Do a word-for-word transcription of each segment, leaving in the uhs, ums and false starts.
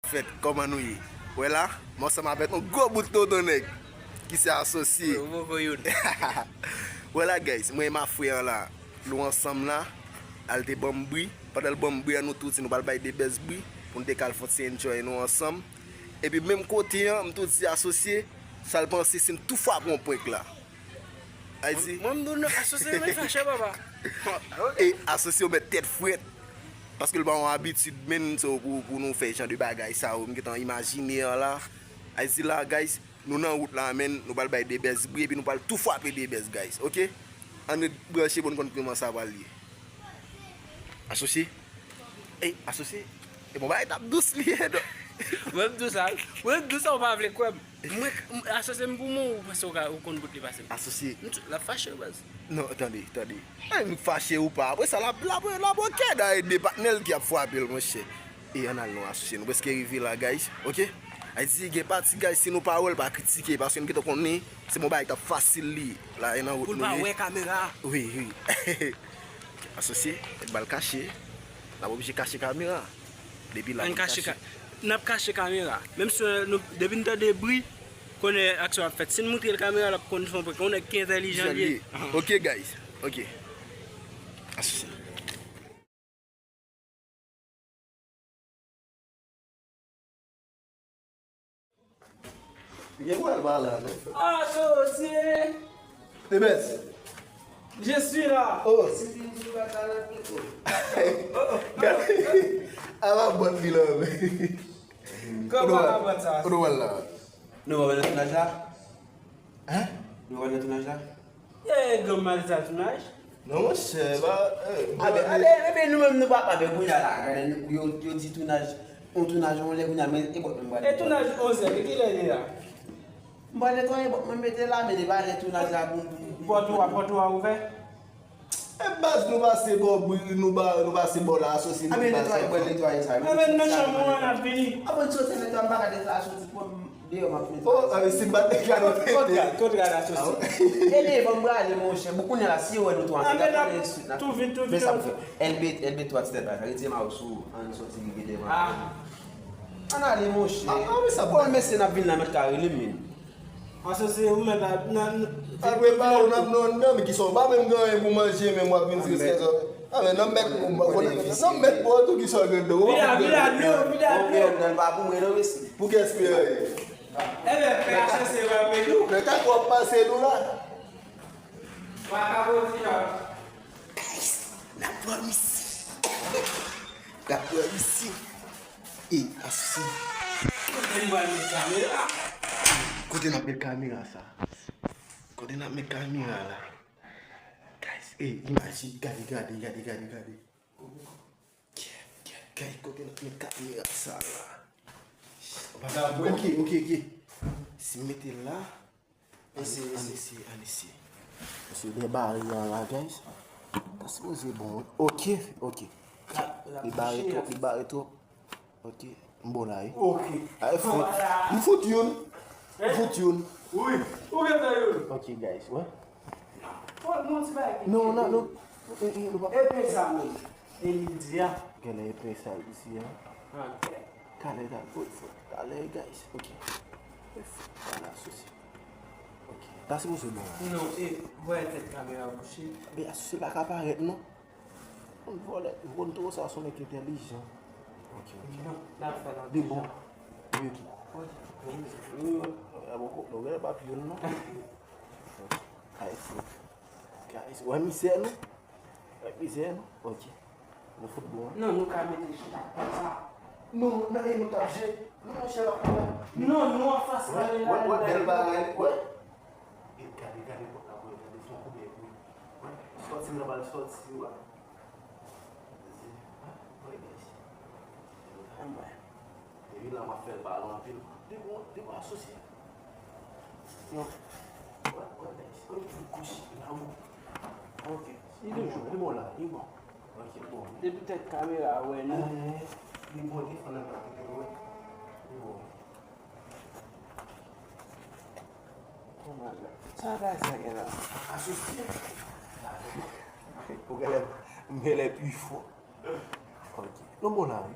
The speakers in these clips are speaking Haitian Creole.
Fèt, kòman nou ye? Wè la, m ansanm avèk yon gwo bout tonton nèg ki se Asosye. Yo, yo, yo. Wè la, guys, mwen e ma frè an la, nou ansanm la, al te ban m bri. Pandan l ban m bri an, nou tou di nou pral bay de bèz bri pou n te ka al fè yon ti enjoy nou ansanm. Epi menm kote an, m tou di Asosye, sa l panse si n tou frape yon prank la. Ay di, mwen, m di w non, Asosye mèt fache, papa. E Asosye mèt tèt frèt. Paske l pa yon abitid, menn, so, pou, pou nou fè jan de bagay sa yo, m gentan imajine an la. Ay di la, guys, nou nan wout la, menn, nou pral bay de bèz bri, epi nou pral tou frape de bèz, guys, oke? Ann ret branche pou n konn kòman sa pral ye. Asosye? Ey, Asosye? E bon, bagay t ap dous li ye, non? Mwen, m dous sa, mwen, m dous sa, ou pa vle kwè m. Mwen, m, Asosye m pou mwen, ou panse ou ka, ou konn bout li pase m? Asosye. M tou, l ap fache, baz. Non, tande, tande. Ey, m fache ou pa. Apre sa, l ap, l ap, l ap okè, dayè de patnè l ki ap frape l, monchè. E ann al non, Asosye. Nou prèske rive la, guys. Oke? Ay di, gen pati, guys, si nou pa wè l, pa kritike, paske nou gentan konnen se yon bagay k t ap fasil li. La, e nan wout nou ye. Pou l pa wè kamera. Wi, wi. Asosye, ba l kache. L ap oblije kache kamera. Depi la, ann pou l kache kache. Ka-, n ap kache kamera. Menm si nou, depi n tande bri, konnen aksyon ap fèt. Si n moutre l kamera, l ap konn se yon prank. Yon nèg ki entèlijan li ye. Oke, guys. Oke. Asosye. Gen pral pa la, non? Asosye! Tebès! Je suis là! Oh! Si ti di pa ta la, pito. Gade! A la bòt li la, men. Kòman la bòt sa? Kote w al la? Nou pa wè nan tounaj la? Hein? Nou pa wè nan tounaj la? E, granm maleta tounaj. Non, monchè, ba, eh, a, men, ale, ebe, nou menm nou pa, a, men, kounye a la, gade, yo, yo di tounaj, yon tounaj, yon lè kounye a, men, e bòt mwen pral. E tounaj onzè, men kilè li la? M pral netwaye bòt mwen mete la, men li pa lè tounaj la pou, pou, pou. Pòt ou a, pòt ou a ouvè? E baz nou pase bò bri, nou ba, nou pase bò la, Asosye. A, men, netwaye, bòt netwaye sa. A, men, nan chanm ou an, n ap vini. A, bon, soti netwaye, m pa ka netwaye, soti pou m. Deyò m ap fè. Oh, a, si m pa te gade. Kot, kot gad, kot gad Asosye. E devan m prale, monchè. Bon, kounye a la, si yo wè nou tou ansanm, n ap pale ensuite, n ap tou vin, tou vin. Men sa m fè. Elbe, Elbe tou atistèt la. Sa vle di m a ou sou, ann soti rive devan. Ann ale, monchè. Bon, mesye, n ap vin la, mèt ka rele m, men. Asosye, ou mèt la, nan, nan. Apre pa ou n ap nan anndan, men ki sa w pa menm gen anyen pou manje, men w ap vin stres kèzò. A, men nan mèt, nan mèt pa w tou ki sa w gen anndan. Vida, vida, dlo, vida, dlo. Nan pa pou mwen, non, mesye. Pou kiyès pye a ye? Enben, pè a sanse w ap ede w. Men tankou w ap pase nou la. Makabo di la. Guys, n ap pran misye. N ap pran misye. E, Asosye. Kote n pral met kamera? Kote n ap met kamera sa? Kote n ap met kamera la? Guys, e, imajine, gade, gade, gade, gade, gade. Kèt, kèt, kèt, kote n ap met kamera sa la? Ok, ok, ok. Si m mete l la, ann eseye, ann eseye, ann eseye. Mesye, debare an la, guys. Ta sipoze bon, wi. Ok, ok. Li bare twòp, li bare twòp. Ok, m bon la, wi. Ok. Ay, fout. M fout youn. M fout youn. Wi, ou gentan youn. Ok, guys, wè. Fò nou ti bagay. Non, non, non. E, e, nou pa. Epe sa menm. E li di a. Genlè epe sa li di a. Ok. Talè, talè, fout, fout. Talè, guys. Ok. E fout, pa nan sousi. Ok. Ta sipoze bon la. Non, e, voye tèt kamera bouche. Men Asosye pa ka parèt, non. Yon vòlè, yon twò sa, se yon nèg entèlijan. Ok, ok. Non, n ap fè l an de bon. Wi, ok. Wi. Wi, wi. A bon, nou gen pa pi youn, non. Guys, guys, wè mizè nou? Wè mizè nou? Ok. Nou fout bon, wi. Non, nou ka mete chita konsa. Non, nan e nou t ap je. Non, monchè, la. Non, nou anfas la, wè, wè, bèl bagay, wè. E gade, gade pòt la, wè, gade fon koube, wi. Wè, sòti, nan bal sòti, wè. Wè, guys. Anmwey. Depi la, m ap fè l pale anpil. Li bon, li bon, Asosye. Non. Wè, wè, guys. Wè, li kouche, la, wè. Ok. Li bon, li bon la, li bon. Ok, bon. Depi tèt kamera a wè nou. Eh, li bon, li fò nan pati, wè. Li bon. Sa bagay sa gen la? Asosye. Ou genlè, m genlè pi fò. Ok. Nou bon la, wi.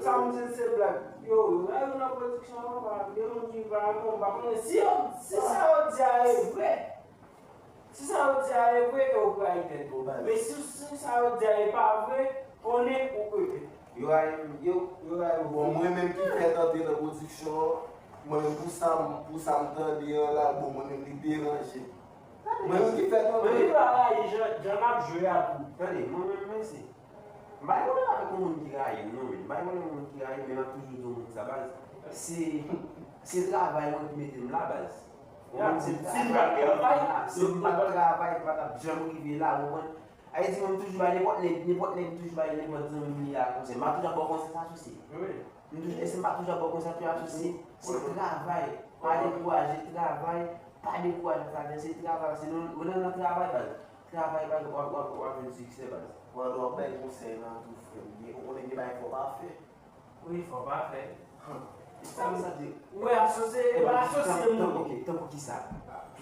Sa m di se blag. Yo, yo nan pwodiksyon an, pa gen moun ki pa renmen, m pa konnen si yo, si sa yo di a e vre. Si sa yo di a e vre, yo rayi tèt yo. Men si, si sa yo di a e pa vre, konnen ou konnen. Yo rayi, yo, yo rayi. Bon, mwen menm ki fèk antre nan pwodiksyon an, mwen menm pou sa, pou sa m tande an la, bon, mwen menm li deranje m. Mwen menm ki fèk antre. Mwen menm pa rayi jan, jan n ap jwe a tou. Tande, mwen menm, mwen se M pa gen pwoblèm avèk yon moun ki rayi m, non, men m pa gen pwoblèm yon moun ki rayi m, men m ap toujou di yon moun sa, baz. Se, se travay mwen ki mete m la, baz. Ou konprann? Se travay mwen ki mete m la. Si m pa t travay, m pa t ap janm rive la, ou konprann? Sa vle di, mwen, m toujou bay nenpòt nèg, nenpòt nèg, m toujou bay nenpòt zanmi m li a konsèy. M pa toujou ap ba w konsèy, sa sou se. M toujou, e si m pa toujou ap ba w konsèy, tou ap sou se. Se travay. Pa dekouraje, travay. Pa dekouraje, travay. Se travay, se nou, nou nan travay, baz. Travay, baz, w ap, w ap, w ap jwenn siksè, baz. Bon, w ap bay konsèy la tou, frè m. Ou konnen gen bagay fò pa fè. Wi, fò pa fè. Sa m santi. Ou wè asosye, e pa asosye moun. Tankou ki, tankou ki sa?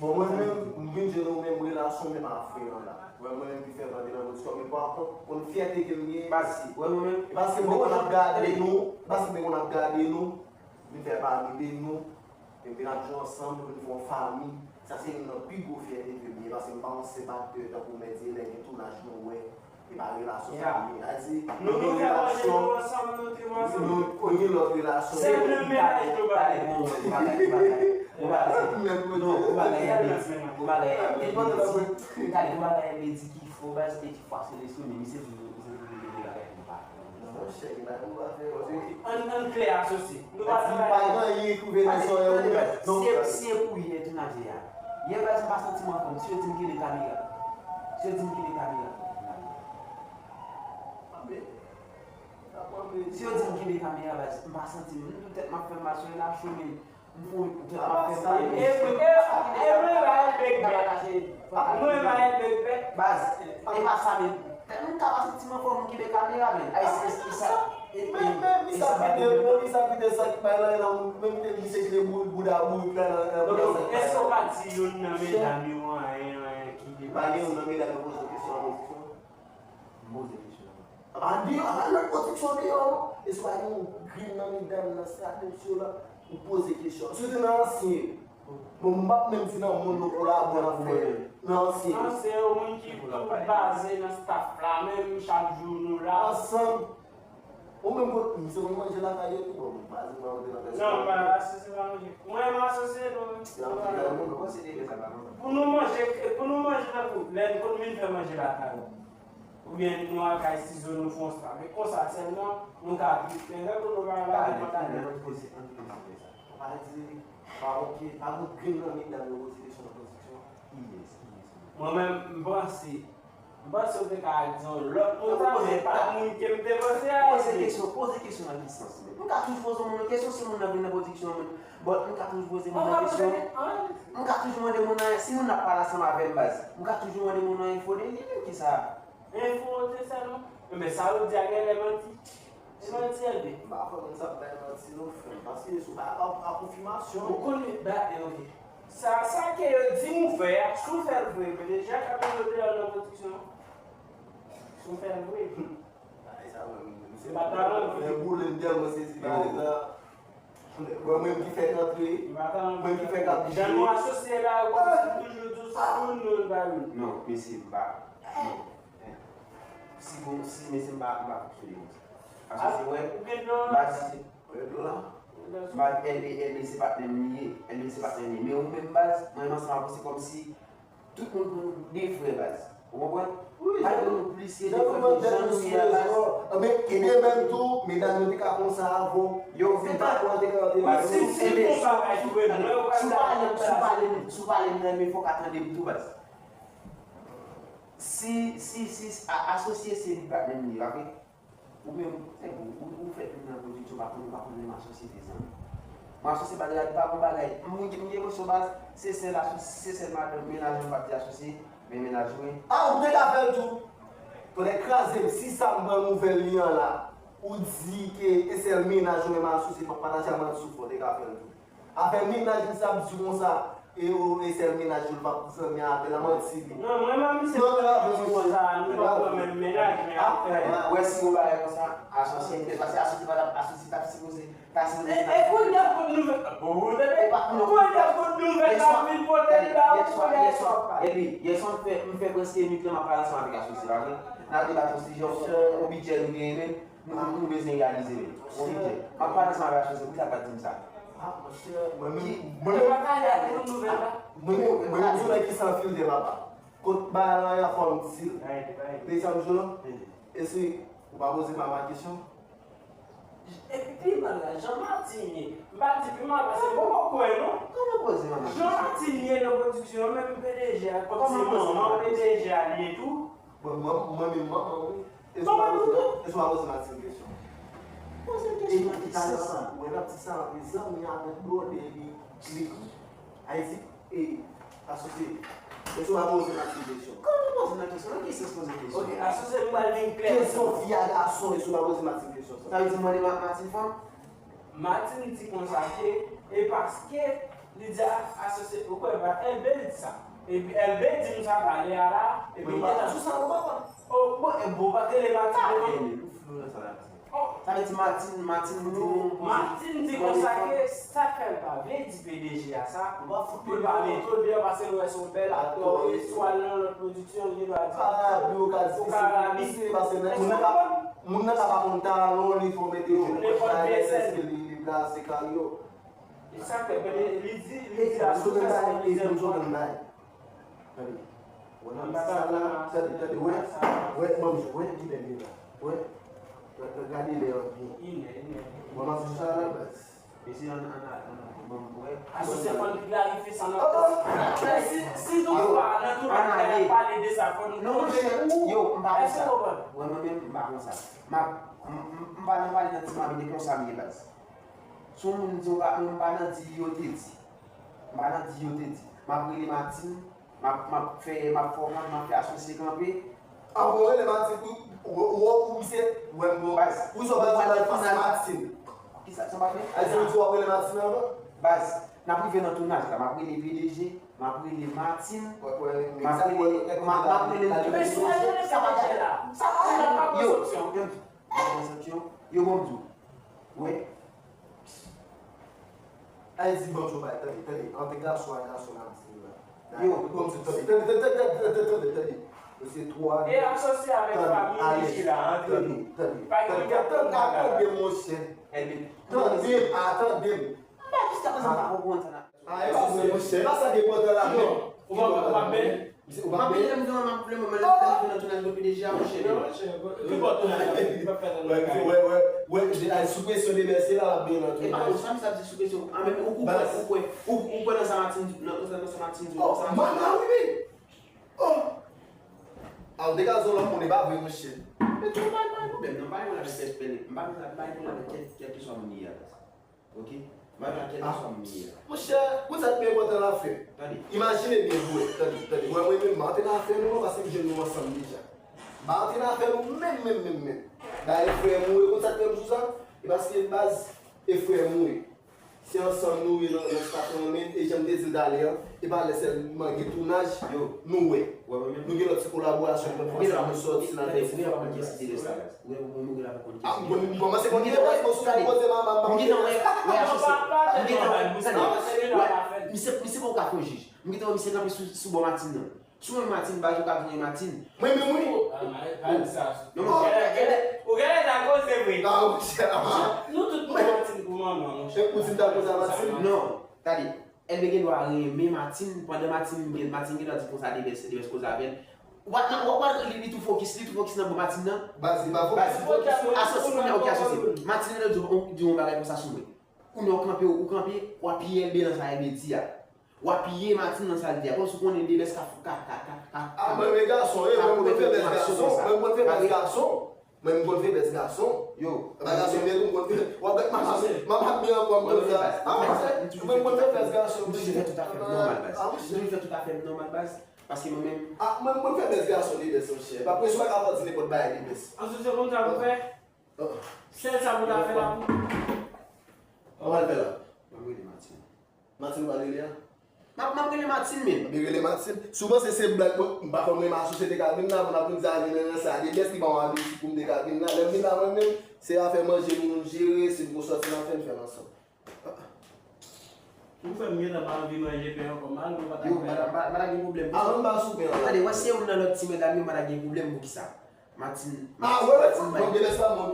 Bon, mwen menm, m vin jwenn yon menm relasyon menm a frè an la. Wè, mwen menm ki fè m antre nan pwodiksyon, men pa kont, konn fyète ke m genyen. Baz, wè, mwen menm. E paske mwen konn ap gade nou, paske mwen konn ap gade nou, vin fè pami de nou. Epi n ap jwe ansanm, nou vin fè yon fanmi. Sa se youn nan pi gwo fyète ke m ye, paske m pa yon senp aktè tankou Mèt Dyelè, gen tounaj nou wè. E pa relasyon sa m ye. Sa di, nou gen relasyon, nou gen lòt relasyon. Se menm mennaj nou ba. Talè, bon, bon bagay, bon bagay, bon bagay. Non, bon bagay, Mèt Dyelè, bon bagay, Mèt Dyelè. Talè, bon bagay, Mèt Dyelè ki fò, baz, e ki fò se lespri, men misye toujou, misye toujou gen de bagay pou m pa fè. Monchè, gen bagay pou pa fè, paske ann, ann klè asosye. Nou pa travay. Pa gen anyen ki ouvè nan sòrè ou menm. Si, si e pou yè tounaj yè a. Yè baz m pa santi m anfòm. Si yo di m kenbe kamera. Si yo di m kenbe kamera. Si yo di m kenbe kamera baz, m pa santi m. M tou tèt m ap fè m mal sou la cho men. Mwen pa yon bèk bèk. Mwen pa yon bèk bèk. Baz, e pa sa men. M ka pa santi m anfòm, m kenbe kamera men. Ay, se, se sa. Men, men, misye ap kite, men misye ap kite sa ki bay la, la, menm te misye kite boul, bouda bourik la, nan, nan bouda sa. Èske w pa di youn nan medam yo anyen, anyen ki depase? Pa gen youn nan medam yo poze w kesyon nan pwodiksyon? M poze kesyon an. Apa deyò, apa lòt pwodiksyon deyò, non? Èske w pa gen yon grenn nan medam nan status yo la? Ou poze kesyon. Sitou nan ansyen. Bon, m p ap menm di nan moun nou kolabò n ap fè. Nan ansyen. Ansyen yo, moun ki tou baze nan staff la, menm chak jou nou la. Ansanm. Ou menm kot, misye konn manje lakay yo tou, bon, m pa di m pa manje nan pèsonèl. Non, m pa asosye pa manje. Mwen, m asosye, non. Pou nou manje, pou nou manje tankou, lè n konn vin fè manje lakay ou. Oubyen nou al kay Sizo, nou fè yon sa. Men konsa sèlman, nou ka viv. Men lè kote w pa la, nou pa ka viv. Ann poze, ann poze sa. Pa di, pa oke, pa gen grenn nan medam yo poze kesyon nan pwodiksyon. Ki yès, ki yès? Mwen menm, m panse, m panse w te ka di yon lòt moun sa, men pa moun ke m te panse a. Poze kesyon, poze kesyon nan ki sans menm? M ka toujou poze yon moun kesyon, si moun nan vin nan pwodiksyon an menm. But m ka toujou poze moun nan kesyon. M ka toujou mande moun nan, si moun nan ap pale ansanm avè m baz, m ka toujou mande moun nan enfo de li menm, ki sa? Enfo te sèlman. Men sa yo di a genlè manti. Se manti, Elbe. M pa kwè moun sa ap bay manti non, frè m, paske sou pa a, a konfimasyon. Ou konnen, ba, e, oke. Sa, sa ke yo di m ou fè a, si w fè l vre, men deja k ap mete w deyò nan pwodiksyon an. Si w fè l vre. Bagay sa, mwen, mwen, se pa talan, non. Fè boule m tèlman sezi bagay sa. Bon, mwen ki fèk antre, mwen ki fèk ap jwe. Jan nou asosye la, ou konn si toujou di w sou youn, youn pa youn. Non, mesye, m pa. Non. Si bon, si mesye m pa, m pa fonksyone konsa. Asosye, wè, m pa di se, m pa di, Elbe, Elbe se patnè m li ye, Elbe se patnè m li ye. Men ou menm baz, mwen menm ansanm avè w, se kòmsi tout moun pou nou de frè baz. Ou konprann? Pa gen nou plis ke de frè, jan nou ye a baz. Anben, ede menm tou, medam yo te ka konsa avè w. Yo, se pa, si, si, si, si, si w pale, si w pale, si w pale m nan, men fòk a tande m tou baz. Si, si, si, a, asosye se li patnè m li, pa vre? Ou menm, nèg ou, ou, ou fèk vin nan pwodiksyon, pa konn, pa konn menm asosye de zanmi. Mwen asosye pa de la, pa bon bagay. Mwen, mwen gen emosyon baz, se sèl asosye, se sèl madanm, mennaj mwen, m p ap di asosye, men mennaj mwen. A, ou te ka fè l tou. Tonnè kraze m, si sa m pran nouvèl li an la, ou di ke e sèl mennaj ou menm asosye, m ap pataje a manti sou fò, ou te ka fè l tou. Afè mennaj misye ap di konsa, E ou e sèl mennaj ou l p ap zanmi avè l, manti li. Non, mwen menm se mennaj mwen konsa, nou pa pran menm mennaj, men apre. Wè si yon bagay konsa, asosye, paske asosye pa t ap, asosye t ap sipoze, ta sipoze. E kounye a kout nouvèl, ou tande? Kounye a kout nouvèl la vin pote la, ou kounye a sa w ap pale. Epi, yèswa m fè, m fè prèske nwit lan m ap pale ansanm avèk asosye, pa vre? N ap debat yon sijè, yon bidjè nou genyen menm. Nou, nou bezwen reyalize li. Monchè, m ap pale ansanm avèk asosye, poukisa l pa t di m sa? Ah, monchè, mwen menm, mwen menm, mwen menm, mwen menm, se nèg ki san filtè, papa. Kot bagay la, y ap fè m di l. Te sa m jwe la? E si ou pa poze mama kesyon? Epi pi mal la, jan Martin ye. M pa di pi mal, paske m poko kwè, non. Kòman poze mama kesyon? Jan Martin ye nan pwodiksyon an, menm P D G a, kòm se manman P D G a li ye tou. Bon, mwen, mwen menm manman, wi. E si w pa poze, e si w pa poze Martin kesyon? Poze l kesyon nan ki sans? Mwen ap di sa, mezanmi, avèk blòdè epi klik. Ayiti, e, asosye. E si w pa poze Martin kesyon? Kòman poze nan kesyon? Nan ki sans poze kesyon? Ok, asosye, m pral vin klè. Kesyon fi a gason, e si w pa poze Martin kesyon sa? Sa vle di mande Ma-, Martin fanm? Martin di konsa ke, e paske li di a, asosye, ou kwè pa, Elbe di sa. Epi Elbe di m sa talè a la, epi m gentan di sa ou pa konn. Oh, bon, e bon, pa tele Martin devan. Ou flou nan sa l ap di. Oh. Sa vle di Martin, Martin di nou, Martin di konsa ke sa k fè l pa vle di P D G a sa, pou l pa mete l deyò, paske l wè se yon bèl aktè, e si w al nan lòt pwodiksyon, li va di, ou ka rabi. Moun nan ka, moun nan ka pa konn talan li, fò mete yon nenpòt pèsòn, li, li plase kay yo. E sa fè, li di, li di a sou fè sa, li di a. Tande. Wè nan sa la, tande, tande, wè, wè, ban m jwe, wè, ki lè li la. Wè, gade lè an byen. Wè, m ap di sa la, baz. Mesye, ann, ann, ann, ann, ban m wè. Asosye, fò n klarifye sa nan. Si, si nou pa nan tout bagay ap pale de sa, fò nou. Non, monchè, yo, m pa konn sa. Wè, mwen menm, m pa konn sa. M ap, m, m, m pa nan pale nan ti mami de konsa m ye, baz. Si yon moun di w pa, m pa nan di yo te di. M pa nan di yo te di. M ap rele Martin, m ap, m ap fè, m ap fè w kanpe, m ap fè asosye kanpe. Anvan w rele Martin, ou, ou, ou, ou misye, ou wè m bon. Baz, ou sot pral fè fas Martin. Kisa, sa pa fè? A di w di w ap rele Martin anvan? Baz, n ap rive nan tounaj la, m ap rele P D G, m ap rele Martin, m ap rele, m ap, m ap rele tout. Sa pa fè la. Sa pa fè la. Yo, yo, yo, bon, m di w. Wè. Ay, di bon travay, tande, tande. Ant gason ak gason n ap di la. Yo. Bon, tande, tande, tande. Yo se twa. E asosye avèk fanmi li la, antre nou. Tande, tande. Pa gen moun k ap konn bagay la. Tande, monchè. Tande, a, tande. Mwen, jiskaprezan, m pa konprann sa n ap. A, e pa vre, monchè. E pa sa ki enpòtan la, non. Ou pa, ou pa bèl? M ap bèl, m gen, m ap bèl, mwen, lè m nan tounaj mwen P D G a, monchè. Non, monchè, ki bò tounaj la, li p ap fè nan bagay. Wè, wè, wè, wè, sou presyon de Bèse la, l ap byen nan tounaj. E pa konsa, misye ap di sou presyon. An, men ou, ou kwè, ou kwè, ou, ou kwè nan sa Martin, nan, nan sa Martin di, nan sa Martin. Oh, mama, wi, wi. Oh. A, ou degaje w lòt moun, e pa vre, monchè. Men tou, bay, bay pwoblèm, non, bay pwoblèm avèk kèk, m pa bay pwoblèm avèk kèk, kèlkeswa moun li ye a. Ok? Mwen pa kèlkeswa moun li ye a. Monchè, konn sa k pi enpòtan la, frè. Tande. Imajine byen pou wè. Tande, tande. Wè, mwen menm, m pa antre nan afè nou, non, paske m jwenn nou ansanm deja. M pa antre nan afè nou menm, menm, menm, menm. Dayè, frè m ou ye, konn sa k fè m di w sa? E paske baz, e frè m ou ye. Se ansanm nou ye nan, nan stasyon an, men, e jan m te di l talè a, e pa lè sèlman gen tounaj, nou wè. Nou gen lòt ti kolaborasyon, lòt fwa sa nou sòti nan fè ti fòk. Ou gen nan wè, ou gen nan wè, wè, asosye. M gen nan wè, wè, asosye. M gen nan wè, tande, wè, misye, misye poko ka fè yon jij. M gen nan wè, misye kanpe sou, sou bò Martin nan. Sou menm Martin, baz, ou ka tounen Martin. Mwen menm, wi. Non, non. Ou genlè ta koze vre. Nou tout pran Martin pou manman, monchè. Ou di m ta koze a Martin? Non, tande. Elbe gen dwa renmen Martin, pandan Martin gen, Martin gen dwa di konsa Debès, Debès koze avè l. Ou pa, ou pa, li, li tou fokis, li tou fokis nan bò Martin nan. Baz, li pa fokis. Asosye, kounye a, ok, asosye. Martin nan di, di yon bagay konsa sou mwen. Ou nan, ou kanpe, ou kanpe, w apiye Elbe nan sa Elbe di a. W apiye Martin nan sa l di a. Kòmsi w konnen Debès ka, ka, ka, ka, ka, ka. A, mwen, men gason, e, mwen, mwen feblès gason, mwen, mwen feblès gason. Mwen, m konn feblès gason. Yo. E pa gason m ye tou, m konn feblès. W ap gade m ap, m ap, m ap byen ankò, m konn sa. A, mwen, m konn feblès gason. M toujou fè tout afè m nòmal, baz. M toujou fè tout afè m nòmal, baz. Paske mwen menm. A, mwen, m konn feblès gason, li bèl, monchè. Pa presyon, pa ka di nenpòt bagay, li bèl. An sou segonn sa pou fè? Sèl sa pou ta fè la pou. An pral fè la. Mwen rele Martin. Martin pral rele a? M ap, m ap rele Martine menm. M rele Martine. Si w panse se blag, bon, m pa konn menm asosye te ka vin la, moun ap vin di a vin nan sa, de bès li ban w abitid pou m te ka vin la. Lè m vin la mwen menm, se afè manje pou nou jere, si m pou sòti n ap fè, n fè l ansanm. Ou fè m gentan pa anvi manje pen ankò, mal mwen pa ta Yo, fè. Mada, mada, mada gen pwoblèm. Avan m ba sou pen an la. Tande, wè si se youn nan lòt ti medam yo, mada gen pwoblèm pou kisa? Martine, Ah, wè, wè, Martine, bon, de bès la, bon.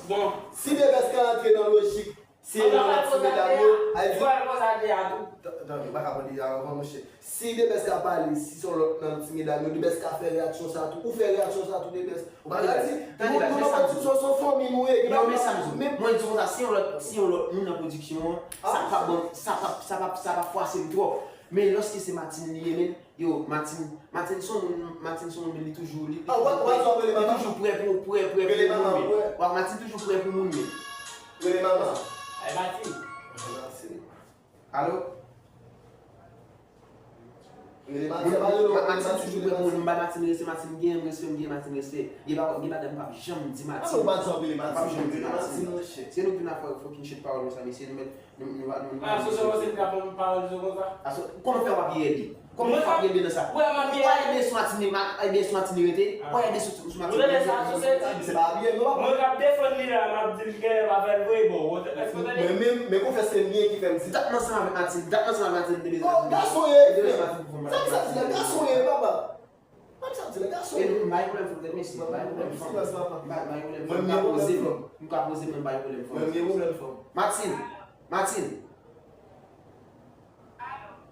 Bon. Si de bès ka antre nan lojik, se An youn nan lòt ti medam yo, ay di. Pral konsa de a tou. Tande, m pa ka pran de a ankò, monchè. Si de bès ka pale, si se yon lòt nan ti medam yo, de bès ka fè reyaksyon sa tou. Ou fè reyaksyon sa tou, de bès. Ou pa ka di, nou, nou nan pati sou fanmi nou ye. Non, men sa m di w. Mwen di w konsa, si yon lòt, si yon lòt moun nan pwodiksyon an, sa p ap bon, sa p ap, sa p ap, sa p ap fwase m twòp. Men lòske se Martine li ye, men, yo, Martine, Martine se yon moun, Martine se yon moun, men li toujou, li, li toujou prè pou, prè, prè pou moun, men. Wa, Martine toujou prè pou moun, men. Rele manman. Ay, Martine. Alo? Rele Martine, pa rele Martine toujou prè pou moun. M bay Martine respè, Martine gen respè, m gen Martine respè. Gen pa, gen bagay m p ap janm di Martine. Ou pa janm rele Martine, rele Martine, monchè. Se nou ki vin ap fè fucking shit pawòl konsa, mesye, nou mèt, nou, nou, nou, nou. Ah, so sèlman se m ka pran pawòl di konsa? Kòman fè w ap rele? Kòman w ap rele nan sa? Ou pa rele sou Martine, Mar-, rele sou Martine rete? Ou pa rele sou, sou Martine rete? Ou tande sa, sou se di? Se pa byen, non, papa. Mwen k ap defann li la, m ap di l genlè pa fè l vre, bon, ou tande, èske w tande? Men, men, men konfès se mwen ki fè m di. Dat m ansanm avèk Martine, dat m ansanm avèk Martine te bezwen. Oh, gason ye, frè. Sa m sa di la, gason ye, papa. Sa m sa di la, gason ye. E nou, m bay pwoblèm fanm tèt, mesye, m bay pwoblèm fanm. M bay, bay pwoblèm fanm. M ka poze m, m ka poze m, m bay pwoblèm fanm. Mwen, m gen pwoblèm fanm. Martine, Martine.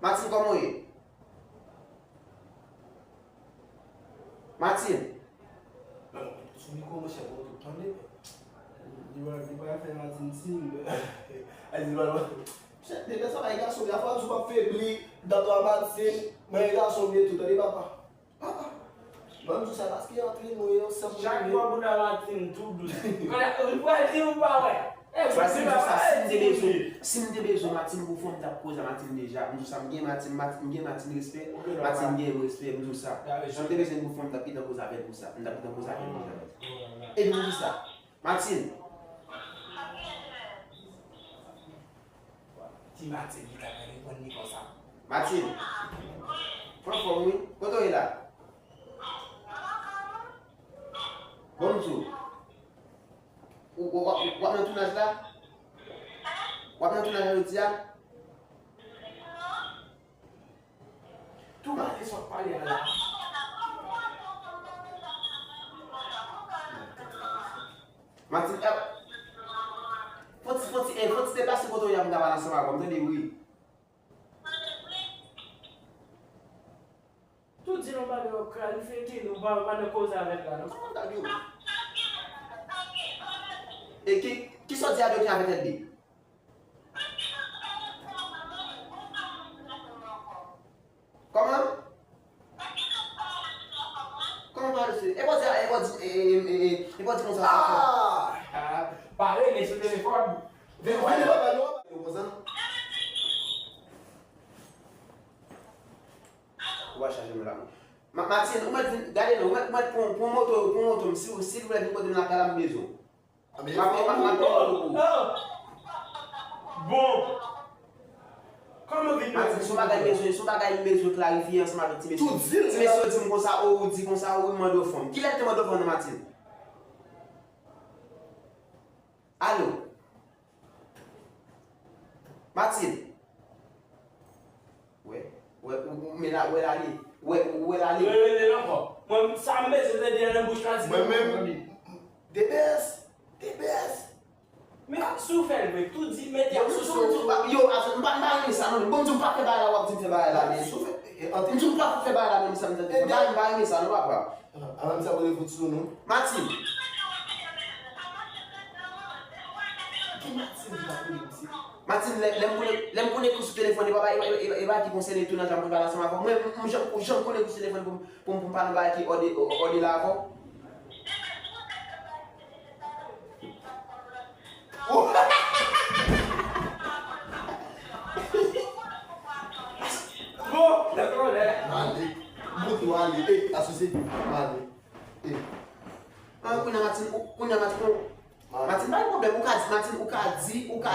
Martine, kòman w ye? Martine. Sou mikwo, monchè, pou tout tande. Li va, li va fè Martine siy. Ay, li va, li va. Chèf de sa bay gason, la fwa sou ap febli, dat a Martine, mwen gason byen tou, tande papa. Ah, ah. Mwen, m di sa paske antre nou, e yon sèl moun. Chak bò bouda Martine, tou dous. Kounye a, ou pral di ou pa wè. Ba, si m di w sa, si m te bezwen, si m te bezwen Martine pou fanm, m t ap koze a Martine deja. M di w sa, m gen Martine, Martine, m gen Martine respè, Martine gen respè, m di w sa. Si m te bezwen pou fanm, m t ap gentan koze avè l pou sa. M t ap gentan koze avè l deja. Epi m di w sa, Martine. Ti Martine ki ta pral reponn li konsa. Martine. Ou anfòm, wi. Kote w ye la? Bon, m di w. Ou, ou, w ap, w ap nan tounaj la? W ap nan tounaj la jodi a? Tou pale sa w ap pale a la. Martine, eh, fò ti, fò ti, eh, fò ti deplase kote w ye a pou m ta pale ansanm avè w, m tande, wi. Tou di nou bagay w ap kalifye ki nou pa, pa nan koze avèk la, non. Kòman w ap di w? E ki, ki sa w di a de ki avèk L D? Kòman? Kòman pa resi? E pa w di, e pa w di, e, e, e, e, e pa w di konsa. Ah! Ah, pa rele sou telefòn. Vin wè li. Yo konsa. Ou pa chaje m la. Ma-, Martine, ou mèt vin, gade non, ou mèt, ou mèt pran, pran moto, pran moto m, si, silvouplè, vin kote m lakay la, m bezwen w. M ap, m ap, m ap pran moto pou ou. Bon. Kòman vin Martine, se yon bagay m bezwen, se yon bagay m bezwen klarifye ansanm avèk ti mesye. Ti mesye yo di m konsa, o, ou di konsa, o, wi, m mande w fanm. Kilè l te mande w fanm nan, Martine? Alo? Martine. Wè, wè, ou, ou, men la, wè l ale. Wè, ou, wè l ale. Rele l ankò. Mwen, sa m bezwen tande an nan bouch Martine. Mwen menm, Debès, Debès. Men si w fè l vre, tou di, mete ak sou sou. Yo, m pa, m pa renmen sa non. Bon, m di w pa fè bagay la, w ap di m fè bagay la, men. M di w pa fè bagay la, men sa m tande. M pa, m pa renmen sa non, papa. Avan m sa vole fout sou nou. Martine. Ki Martine ki t ap rele m se? Martine, lè, lè m konnen, lè m konnen kou sou telefòn, e pa, e pa, e pa, e pa ki konsène tou nan jan pou pale ansanm avè w. Mwen, m, m, jan, jan m konnen kou sou telefòn pou, pou, pou m pale yon bagay ki òde, òde la avè w. Bon, dakò, lè. Male. Bout ou ale. E, asosye. Male. E. An, kounye a Martine, ou, kounye a Martine, ou, Martine, pa gen pwoblèm, ou ka di, Martine, ou ka di, ou ka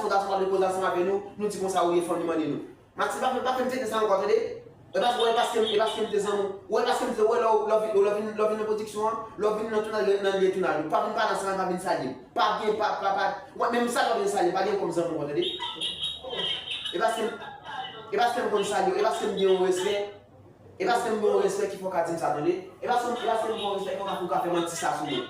gason, gason pa vle koze ansanm avè nou, nou di konsa ou ye fanm li mande nou. Matin, pa fè, pa fè m tete sa ankò, tande? E pa, e paske, e paske m te zanmi w. Ou wè paske m te, ou wè lè w, lè w vin, lè w vin, lè w vin nan pwodiksyon an, lè w vin nan tounaj, nan lye tounaj ou. Pa vin pale ansanm, pa vin salye m. Pa gen, pa, pa, pa, ou wè, menm sa pa vin salye m, pa gen kòm zanmi w ankò, tande? E paske m, e paske m konn salye w, e paske m gen yon respè, e paske m gen yon respè ki fè w ka di m sa, tande? E paske, e paske m gen yon respè ki fè w ka, pou w ka fè manti sa sou mwen.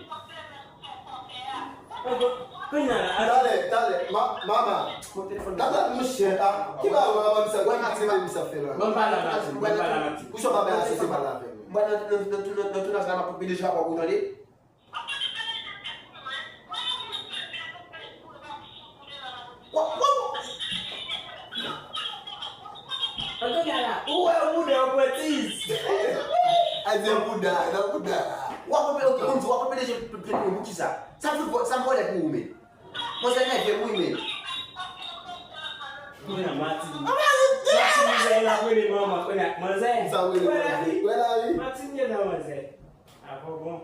Talè, talè, ma, mama. Talè, monchè, a, ki bagay, mama, misye, ki, ki bagay misye ap fè la? Ban m pale a Matin, ban m pale a Matin. Pou sa w pa bay asosye pale avè m? Mwen nan, nan, nan, nan, nan tounaj la, m ap koupe deja pa ou tande. Wa, wa, wa. Antonio la, ou wè yon bouda, yon prètiz. A di bouda, nan bouda. W ap anpile, ok, konn di, w ap anpile je pou, pou, pou, pou kisa? Sa m fout, sa m vòlè pou ou, men. Manzè nève m wi, men. Kounye a, Matin. Matin, li la rele manman, kounye a, manzè. Sa w rele manzè? Wè la, wi. Matin, gen nan manzè. Avan bon.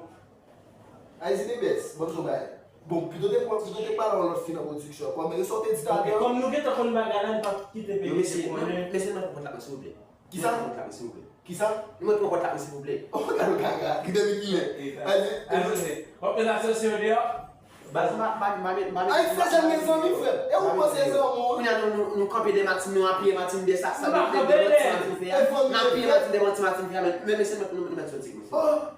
Ayiti de bèst, ban m di w bagay. Bon, pito te pran, pito te pale yon lòt fi nan pwodiksyon. Kòm, e sa w te di talè an. Kòm nou gentan konn bagay la, nou p ap kite peyi konnen. Mesye, mwen pran kont la mwen, silvouplè. Kisa? Mwen pran kont la mwen, silvouplè. Kisa? Mwen pran kont la mwen, silvouplè. Oh, gade kaka. Ki depi kilè? Ayiti. Ayiti, w ap met asosye yo deyò? Baz, m pa, m pa, m pa, m pa, ay, frè, jan gen zanmi, frè. E ou panse zanmi w? Kounye a, nou, nou, nou kanpe dèyè Matin, nou apiye Matin dèyè sa, sa, nou, dèyè manti Matin fè a. Nou apiye Matin dèyè manti Matin fè a, men, men, mesye, nou, nou, nou mèt soti, mesye. Oh!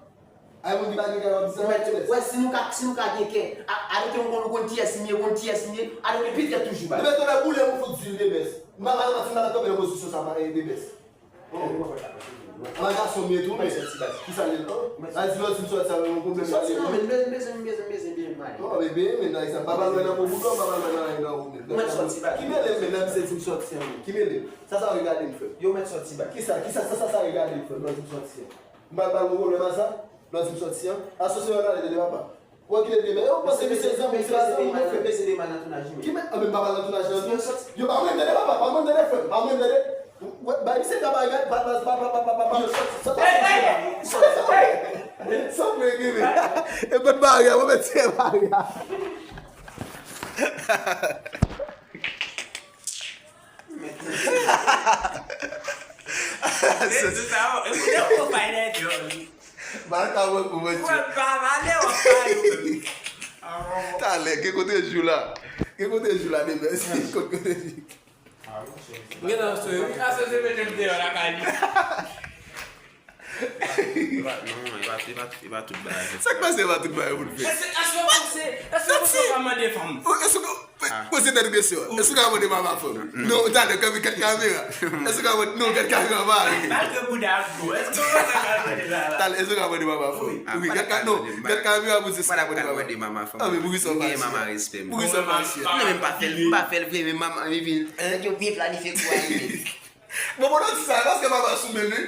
Ay, moun ki pa gen kè w ap di sa. Ou mèt, wè, si nou ka, si nou ka gen kè, a, adoke nou konn, nou konn kiyès m ye, ou konn kiyès m ye, adoke pitit toujou ba. Debès, tonnè boule m fout di l, Debès. M pa, m pa, m pa, m pa nan kanpe nan pozisyon sa, pa, e, Debès. Oh. Ala gason m ye tou, men. Kisa l ye? Oh, a di lè w di m sòti sa, yon pwoblèm. Sòti non, men, men, men, men, men, men, men, men. Non, men, men, men, nan egzanp, m pa pral wè nan po bouda, m pa pral wè nan, nan ou menm. Ou mèt sòti, ba. Ki mele m, men, nan misye di m sòti an, men? Ki mele m? Sa, sa regade m, frè. Yo mèt sòti, ba. Kisa, kisa, sa, sa, sa regade m, frè, lè w di m sòti an? M pa, m pa gen pwoblèm a sa. Lè w di m sòti an. Asosye yo rale tande papa. Ou wè ki te byen, men yo panse misye zanmi, se pa zanmi, men frè. Mesye de mal nan tounaj, wi. Ki men, a, men m pa mal nan tounaj lan tou. Yo pa mwen tande papa, pa mwen tande frè, pa mwen tande. Wè, bay misye travay, gad, pa, pa, pa. Yo sòti, sòti, sòti. Sòti, sòti. Sòti, men, men. E kot bagay, mwen mete bagay. Mwen di sa, e pou de pwofay nèg yo. Ba ka wè pou mwen. Wè, pa pale, w ap pale ou menm. Talè, gen kote jou la. Gen kote jou la, de mèsi. Kote jou. Gen nan sou, wi. Asosye mete m deyò lakay li. E pa, non, e pa, e pa, e pa tout bagay. Sa k pase, e pa tout bagay pou l fè? Èske, èske w panse, èske w panse w ka mande fanm? Èske w, poze tèt ou kesyon. Èske w ka mande mama fanm? Non, talè, kèm, gad kamera. Èske w ka mande, non, gad kamera, pa ri. Malgre bouda ap gwo, èske w panse w ka mande mama? Talè, èske w ka mande mama fanm? Wi, gad ka, non, gad kamera pou di sa. Pa mande mama fanm. A, men poukisa w fache? Mama respè m. Poukisa w fache? Non, men m pa fè l, m pa fè l vre, men mama, men vin. Nèg yo byen planifye kou a li. Bon, bon, non, di sa, paske mama sou men l, wi.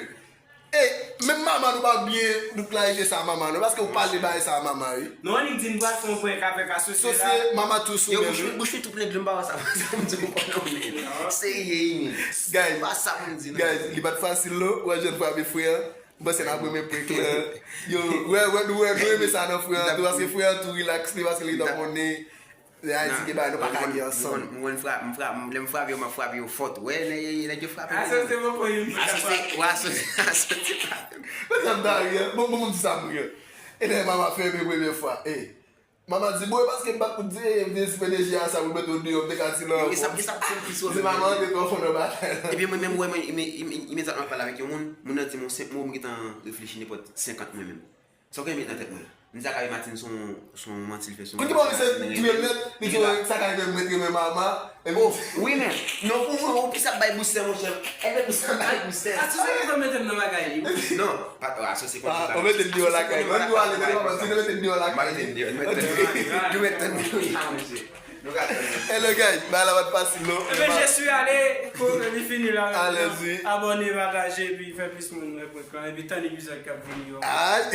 E, menm mama nou pa byen, nou klarifye sa a mama nou, paske ou pale bagay sa a mama, wi. Non, annik di m pral fè yon prank avèk asosye la. Sosye, mama tou sou men, wi. Yo, bouch mwen, bouch mwen tou plen dlo, m pa wè sa, sa m di w, non, men. Serye, wi, men. Guys, pa sa pou m di, non. Guys, li pa t fasil, non. Wè, jèn frape frè an. M panse n ap renmen prank lan. Yo, wè, wè, nou, wè, nou renmen sa nan frè an tou, paske frè an tou relax, li, paske li ta konnen. Lè Ayiti gen bagay nou pa ka gen ansanm. M konn, m konn, m konn fra-, m fra-, m, lè m frape yo, m ap frape yo fò tou. Wè, nèg, nèg yo frape. Asosye poko youn. Asosye, wè, asosye, asosye frape. Mwen sa m ta ri, bon, bon, bon, m di sa m ri. E lè mama fè men premyè fwa, e. Mama di, bon, e paske m pa t kout di, e, m te sou P D G a sa pou mete w deyò, m te ka di lan. Yo, e sa, e sa, se mama an te twò fò nan batay la. Epi mwen menm, wè, mwen, imedyatman m ap pale avèk yon moun, moun nan di m yon senp mo, m gentan reflechi nenpòt senkant mwen menm. Sa w gen met nan tèt mwen? M di sa ka Matin se yon, se yon manti l fè sou mwen. Kote mwen se di mwen mèt, li di sa ka mwen mèt renmen mama. Wi, men, non, pou mwen, ou plis ap bay boustè, monchè. Èske boustè bay boustè? Asosye ki mete m nan bagay li. Non, pa, asosye konn bagay. Ou mete m deyò lakay. Mwen di w ale, mete m deyò lakay. Mete m deyò, mete m deyò. Hello guys, bagay la pa t fasil non. Ebyen, je suis allé, kou li fini la. Allez-y. Abòne, pataje, epi fè plis moun wè prank lan, epi tann epizòd k ap vini yo. Ay.